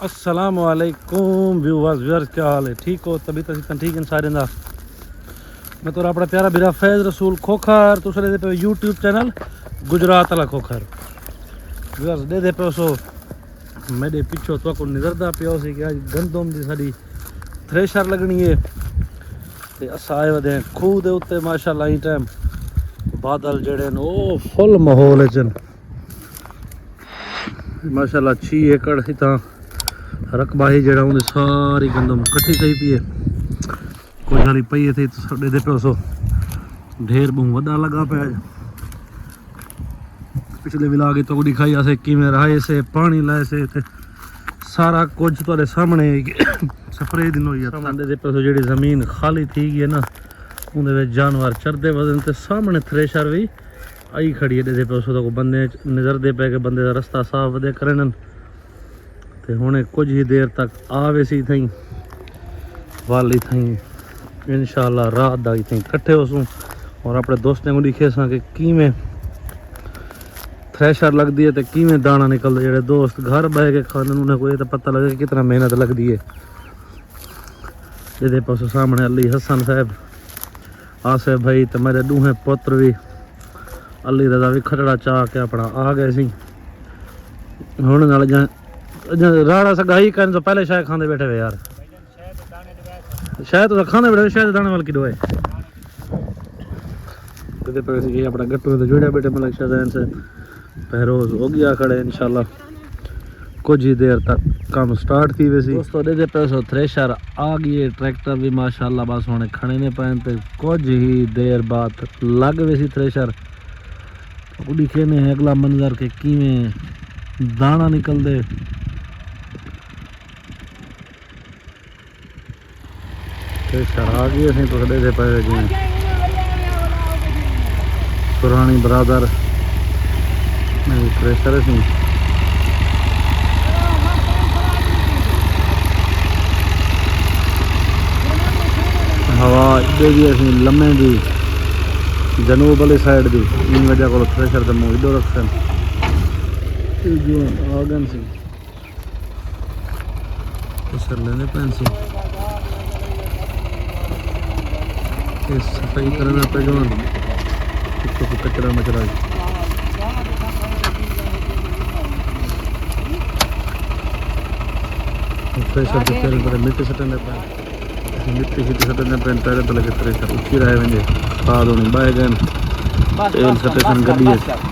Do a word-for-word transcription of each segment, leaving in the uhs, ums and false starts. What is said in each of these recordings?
السلام علیکم ویورز، ویورز کیا حال ہے؟ ٹھیک ہو؟ طبیعت صحت ٹھیک ہے سارے دا؟ میں تو اپنا پیارا بھرا فیض رسول کھوکھر، تساں ݙیہدے پئے یوٹیوب چینل گجرات والا کھوکھر۔ ویورز ݙیہدے پئے سو میݙے پچھوں تہاکوں نظردا پیا ہوسی کہ اڄ گندم دی ساݙی تھریشر لڳݨی ہے۔ تے اساں آئے ودے ہیں کھوہ دے اُتے، ماشاءاللہ ایں ٹائم بادل جیڑھے ہن او فل ماحول اچ ہن۔ ماشاءاللہ چھی ایکڑ اتھاں رقبہ ہی جیڑھا اوندی ساری گندم کٹھی تھئی پئی ہے۔ کجھ ہالی پئی تھئی تساں ݙیہدے پئے سو ڈھیر ٻہوں وݙا لڳا پیا۔ پچھلے ولاگ اچ تہاکوں ݙکھائی اسے کیویں رہائے سے، پاݨی لائے سے تے سارا کجھ تہاݙے سامݨے ہے کہ سپرے دی نوعیت۔ سامݨے ݙیہدے پئے سو جیڑھی زمین خالی تھی ڳئی ہے نا، اوندے وچ جانور چردے ودن تے سامݨے تھریشر وی آئی کھڑی ہے۔ ݙیہدے پئے سو تہاکوں بندے نظردے پئے کہ بندے دا رستہ صاف ودے کرݨ۔ تے ہݨ کجھ ہی دیر تک آ ویسی اتھائیں، ول اتھائیں انشاءاللہ رات دا اتھائیں کٹھے ہوسوں اور اپݨے دوستیں کوں ݙکھیساں کہ کیویں تھریشر لڳدی ہے تے کیویں داݨا نکلدا۔ جیڑھے دوست گھر ٻہہ کے کھاندن انہاں کوں اے تاں پتہ لڳے کہ کتنا محنت لڳدی ہے۔ ݙیہدے پئے سو سامݨے علی حسن صاحب، آصف بھائی تے میݙے ݙوہیں پتر وی علی رضا وی کھٹڑا چا کے اپݨا آ ڳئے سی۔ ہݨ نال اڄاں، اڄاں راڑا سڳا ہی کرن توں پہلے شاید کھاندے ٻیٹھے ہوئے یار۔ شاید تساں کھاندے ٻیٹھے ہوئے، شاید داݨے ول کݙو ہے۔ ݙیہدے پئے سی کہ اپݨا گٹو تے جوڑیا ٻیٹھے ملک شاہ زین صاحب۔ پہروز ہو ڳیا کھڑے انشاءاللہ۔ کجھ ہی دیر تک کم سٹارٹ تھی ویسی۔ دوستو، ݙیہدے پئے سو تھریشر آ ڳئی ہے، ٹریکٹر وی ماشاءاللہ بس ہݨ کھڑیندے پئن تے کجھ ہی دیر بعد لڳ ویسی تھریشر۔ ݙکھیندے ہیں اڳلا منظر کہ کیویں داݨا نکلدے۔ تھریشر آ ڳئی، اسیں تساں ݙیہدے پئے جی سرہاݨی برادر تھریشر اسیں ہوا ݙے دی اسیں لمے دی جنوب والی سائیڈ دی، ایں وجہ کول تھریشر دے منہ ایݙو رکھسن۔ اے جو آ ڳن سی۔ اے سر لیندے پئن سی۔ اے صفائی کرݨ دا پئے جوان۔ اتھوں کوئی کچرا مچرا۔ تھریشر تے پہلے بڑے مٹی سٹیندے پئن۔ اسی مٹی شٹی سٹیندے پئن، پہلے پہلے کہ تھریشر اچی رہے ونڄے۔ کھاد ہݨی ٻہہ ڳئن۔ بس، تیل بس، سٹے بس سن کر، گݙی بس اچ۔ کر۔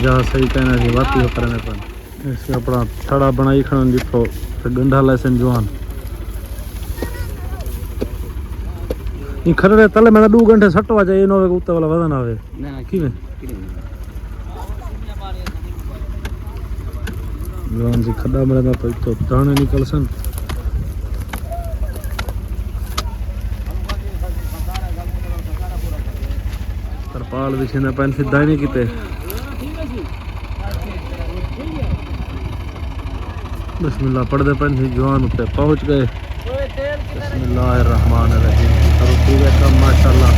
جہاں صحیح کہنا سی، واقعی وہ کرنے پن۔ اسی اپݨا تھڑا بݨائی کھڑن جتھوں تے ڳنڈھا لیسن جوان۔ ایں کھڑے تلے میں ݙو گھنٹے سٹو اچ، اے نہ ہووے کہ اتے والا وزن آوے۔ نہ، نہ، کیویں؟ کیویں؟ جوان سی کھݙا مرے دا پئی تو داݨے نکلسن۔ ترپال وچھیندا پئن سی داݨے کیتے۔ بسم اللہ پڑھدے پئن سی، جوان اتے پہنچ ڳئے۔ بسم اللہ الرحمن الرحیم۔ شروع تھی ڳئے کم، ماشاءاللہ۔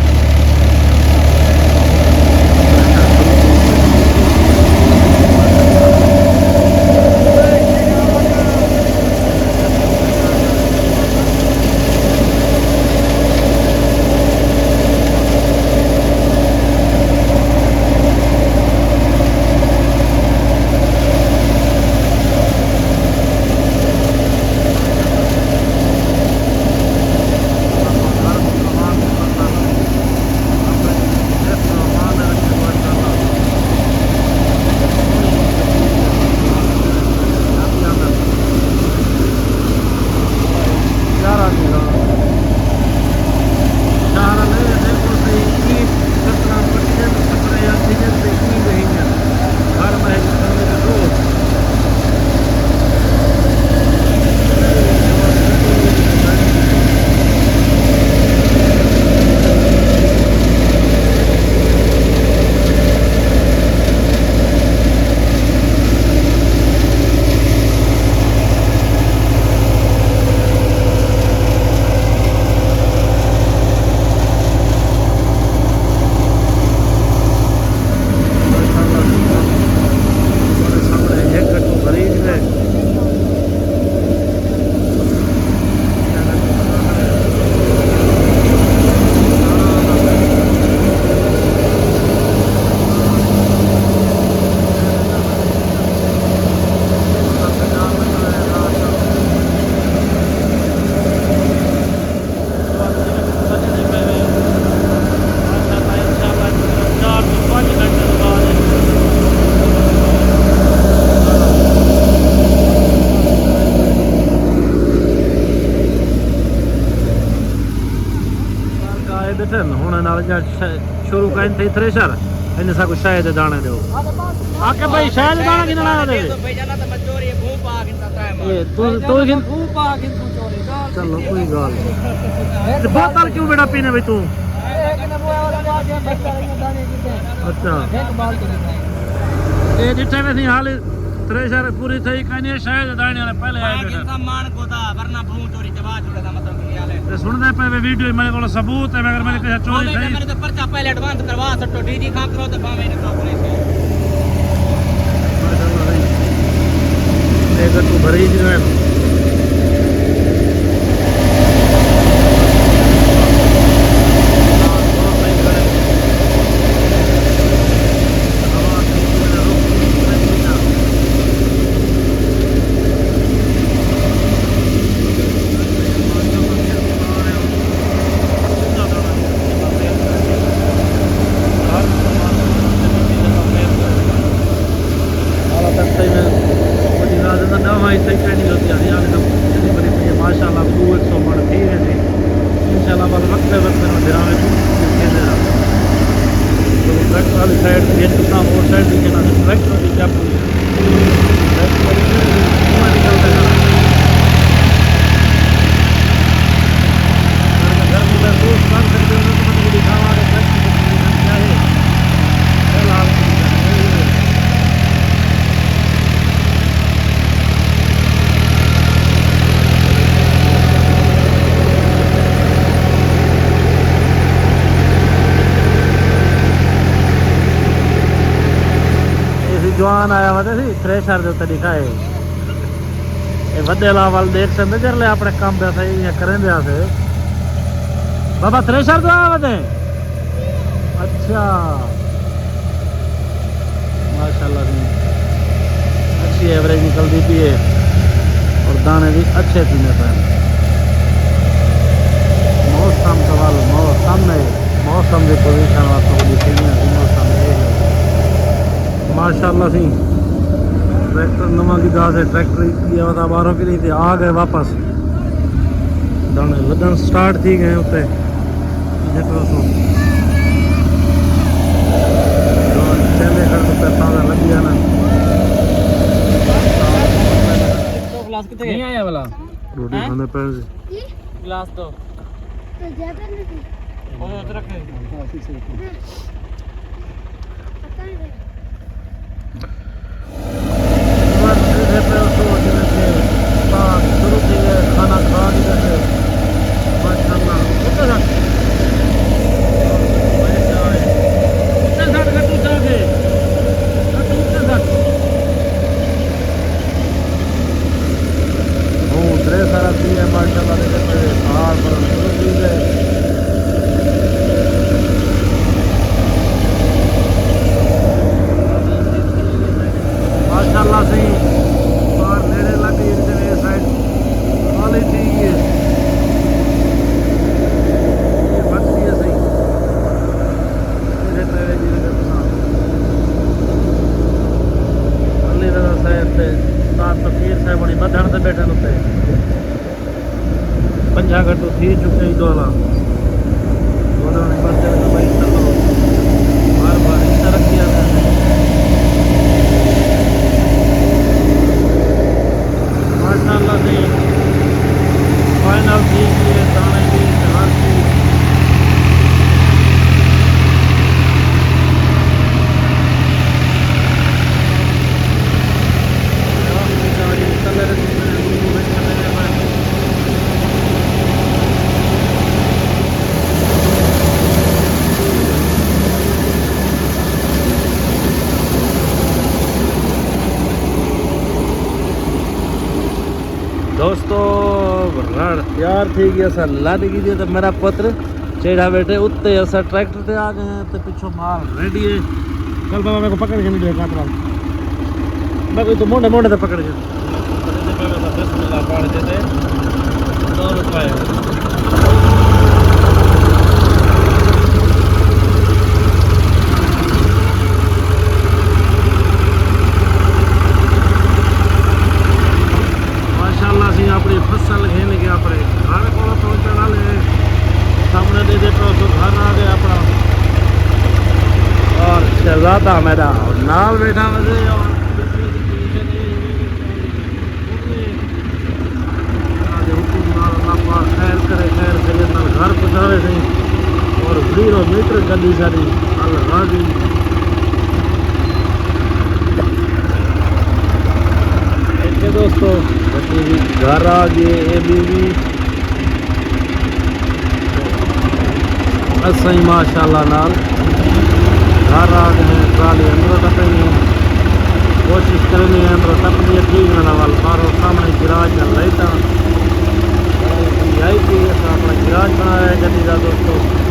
شروع کائیں تھئی تھریشر، انہیں ساکوں شاید دانے ݙیو۔ آ کے بھائی، شاید دانا گھنݨ آیا تے۔ بھائی جانا تے میں چوری بھوں پا گھنتا ترائے مار۔ اے، تو، تو گھن۔ بھوں پا گھن تو چوری، چلو، کوئی ڳالھ نہیں۔ تے بوتل کیوں بیٹا پینے بھائی تو؟ اچھا۔ اے ݙٹھے ویسے حال تھریشر پوری تھئی کائنی، شاید دانے والے پہلے آئے بیٹھے۔ سامان کوتا، ورنہ بھوں چوری چبا چھوڑے دا مطلب کیا لے۔ تے سݨدے پئے وے ویڈیو، میرے کول ثبوت ہے، مگر میرے کسے چوری ہووے تے تھئی۔ میرے تے پرچہ پہلے ایڈوانس کروا سٹو، ڈی جی خان کرو تے باویں نہ کرو پولیس۔ ماشاءاللہ بھائی۔ اے گٹو بھری جی میں۔ ماشاءاللہ، دو ایک سو مݨ تھی ویسی۔ انشاءاللہ، بس وقفے وقفے نال دیاں وچ ٹریکٹر والی سائیڈ تے ہک تاں او سائیڈ تے کہنا ٹریکٹر دی چپ ہوئی ہے۔ ٹریکٹر والی سائیڈ تے دھواں نکلدا ہے۔ گرمی محسوس کر سڳدے ہو تو میں دکھاواں کہ ٹریکٹر دی کنڈیشن کیا ہے۔ فی الحال اے سی جوان آیا ودے سی، تھریشر دے اتے لکھا ہے۔ اے وݙے لا ول ݙیکھ سڳدے جیڑھے اپݨے کم پیا سئیں یا کریندے ہاسے۔ بابا تھریشر تو آیا ودے؟ اچھا۔ ماشاءاللہ سئیں، اچھی ایوریج نکلدی پئی ہے اور دانے بھی اچھے تھیندے پئے۔ موسم سوال موسم ہے، موسم دی پوزیشن واسطے بڑی صحیح ہے، موسم اے ہے۔ ماشاءاللہ سئیں، ٹریکٹر نواں دی داس ہے، ٹریکٹر ڳیا وتا ٻاہروں کہ نہیں تے آ ڳئے واپس۔ دانے لڳݨ سٹارٹ تھی ڳئے اتے۔ ݙیکھو سو۔ چیلے کر تے سارا لڳیا نا۔ کلاس کتھے ڳئے؟ نہیں آیا والا۔ روٹی کھاندے پئے سی۔ کلاس دو۔ او ادھر رکھے۔ بس ݙیکھدے پئے ہو، جیویں کہ پاک شروع تھی ڳئے، کھانا کھا کے ݙیکھے۔ ماشاءاللہ۔ اتھے سٹ۔ اتھے سٹ، گٹو چا کے۔ گٹو اتھے سٹ۔ ہوں، ترے سارا تھی ڳئے، ماشاءاللہ، ݙیکھدے پئے، سال پر شروع تھی ڳئے۔ ماشاءاللہ سئیں، پار نیڑے لڳ ڳئی، تے اے سائیڈ خالی تھی ڳئی ہے۔ اے بچ ڳئی ہے سئیں۔ اے ݙیکھو، اے جی ݙیکھو تساں۔ علی رضا صاحب تے استاد فقیر صاحب ہوݨی ٻدھݨ تے ٻیٹھے اتے۔ پنجاہ گھنٹو تھی چکے عید والا۔ گھوڑے نے بس جائے تو بھائی چلو۔ بار بار اس طرح کیا تھا۔ ماشاءاللہ سے فائنل تھی ڳئی ہے، دانے دی، ہر چیز۔ دوستو، رڑ تیار تھی ڳیا، اساں لݙ ڳئے تے میرا پتر چڑھا ٻیٹھے اتے، اساں ٹریکٹر تے آ ڳئے ہیں تے پچھوں مال ریڈی ہے۔ چل بابا، میرے کو پکڑ کے نہیں دے کاٹ رہا۔ میں کوئی تو مونڈے مونڈے تے پکڑ کے۔ بسم اللہ پڑھ کے تے دو روپے۔ ماشاءاللہ، اسی اپݨی فصل گھن کے اپݨے گھر کول پہنچݨ والے ہیں۔ سامݨے ݙیہدے پئے ہو، گھر آ ڳئے اپݨا۔ میڈا نال بیٹھا وسے۔ اللہ دے حکم نال اللہ پاک خیر کرے، خیر خیریت نال گھر پہنچاوے سائیں۔ اور زیرو میٹر گڈی ساری الغازی۔ ٹھیک ہے دوستو، گڈی وی گھر آ گئے، اے بی وی۔ اساں ہی ماشاءاللہ نال گھر آ گئے ہیں، ٹرالی اندروں ٹپیں گے۔ کوشش کریں گے اندروں ٹپ کے ٹھیک نہ ول، باہروں سامنے گراج نال لائٹاں۔ وی آئی پی اساں اپنا گراج بنایا ہے گڈی دا دوستو۔